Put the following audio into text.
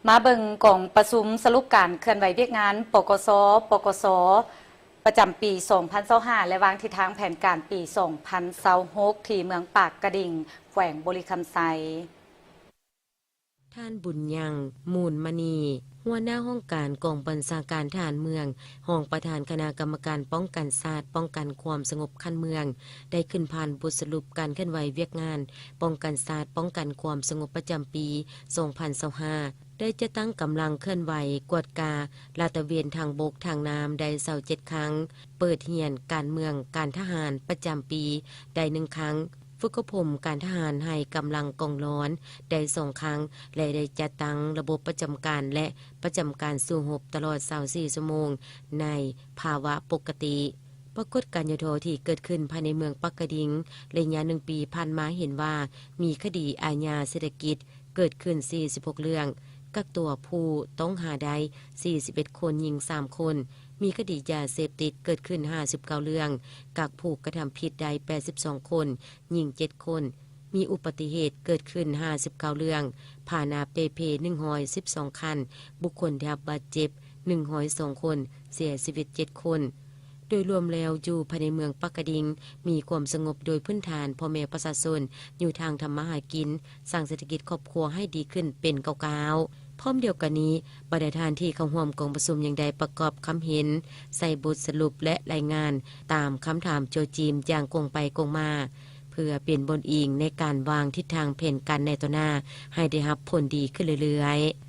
ມາເບິ່ງກອງປະຊຸມສະຫຼຸບການເຄື່ອນໄຫວວຽກງານ ປກສ ປກສ ປະຈຳປີສອງພັນຊາວຫ້າ ແລະ ວາງທິດທາງແຜນການປີສອງພັນຊາວຫົກ ທີ່ເມືອງປາກກະດິງ ແຂວງບໍລິຄຳໄຊ. ທ່ານ ບຸນຍັງ ມູນມະນີ ຫົວໜ້າຫ້ອງການກອງບັນຊາການທະຫານເມືອງ, ຮອງປະທານຄະນະກຳມະການປ້ອງກັນຊາດ ປ້ອງກັນຄວາມສະຫງົບຂັ້ນເມືອງ ໄດ້ຂຶ້ນຜ່ານບົດສະຫຼຸບການເຄື່ອນໄຫວວຽກງານປ້ອງກັນຊາດ ປ້ອງກັນຄວາມສະຫງົບປະຈຳປີສອງພັນຊາວຫ້າ ໄດ້ຈັດຕັ້ງກຳລັງເຄື່ອນໄຫວກວດກາລາດຕະເວນທາງບົກທາງນ້ຳໄດ້ຊາວເຈັດຄັ້ງ, ເປີດຮຽນການເມືອງການທະຫານປະຈຳປີໄດ້ໜຶ່ງຄັ້ງ, ຝຶກອົບຮົມການທະຫານໃຫ້ກຳລັງກອງລອນໄດ້ສອງຄັ້ງ ແລະ ໄດ້ຈັດຕັ້ງລະບົບປະຈຳການ ແລະ ປະຈຳການສູ້ຮົບຕະຫຼອດຊາວສີ່ຊົ່ວໂມງໃນພາວະປົກກະຕິ. ປາກົດການຫຍໍ້ທໍ້ທີ່ເກີດຂຶ້ນພາຍໃນເມືອງປາກກະດິງ ໄລຍະໜຶ່ງປີຜ່ານມາເຫັນວ່າ ມີຄະດີອາຍາເສດຖະກິດເກີດຂຶ້ນສີ່ສິບຫົກເລື່ອງ, ກັກຕົວຜູ້ຕ້ອງຫາໄດ້ສີ່ສິບເອັດຄົນ, ຍິງສາມຄົນ, ມີຄະດີຢາເສບຕິດເກີດຂຶ້ນຫ້າສິບເກົ້າເລື່ອງ, ກັກຜູ້ກະທຳຜິດໄດ້ແປດສິບສອງຄົນ, ຍິງເຈັດຄົນ, ມີອຸບັດຕິເຫດເກີດຂຶ້ນຫ້າສິບເກົ້າເລື່ອງ, ພາຫະນະເປ່ເພໜຶ່ງຮ້ອຍສິບສອງຄັນ, ບຸກຄົນໄດ້ຮັບບາດເຈັບໜຶ່ງຮ້ອຍສອງຄົນ, ເສຍຊີວິດເຈັດຄົນ. ໂດຍລວມແລ້ວ ຢູ່ພາຍໃນເມືອງປາກກະດິງ ມີຄວາມສະຫງົບໂດຍພື້ນຖານ, ພໍ່ແມ່ປະຊາຊົນຢູ່ທາງທຳມາຫາກິນ, ສ້າງເສດຖະກິດຄອບຄົວໃຫ້ດີຂຶ້ນເປັນກ້າວໆ. ພ້ອມດຽວກັນນີ້, ບັນດາທ່ານທີ່ເຂົ້າຮ່ວມກອງປະຊຸມຍັງໄດ້ປະກອບຄຳເຫັນໃສ່ບົດສະຫຼຸບ ແລະ ລາຍງານຕາມຄຳຖາມໂຈ້ຈີມຢ່າງກົງໄປກົງມາ, ເພື່ອເປັນບ່ອນອີງໃນການວາງທິດທາງແຜນການໃນຕໍ່ໜ້າໃຫ້ໄດ້ຮັບຜົນດີຂຶ້ນເລື້ອຍໆ.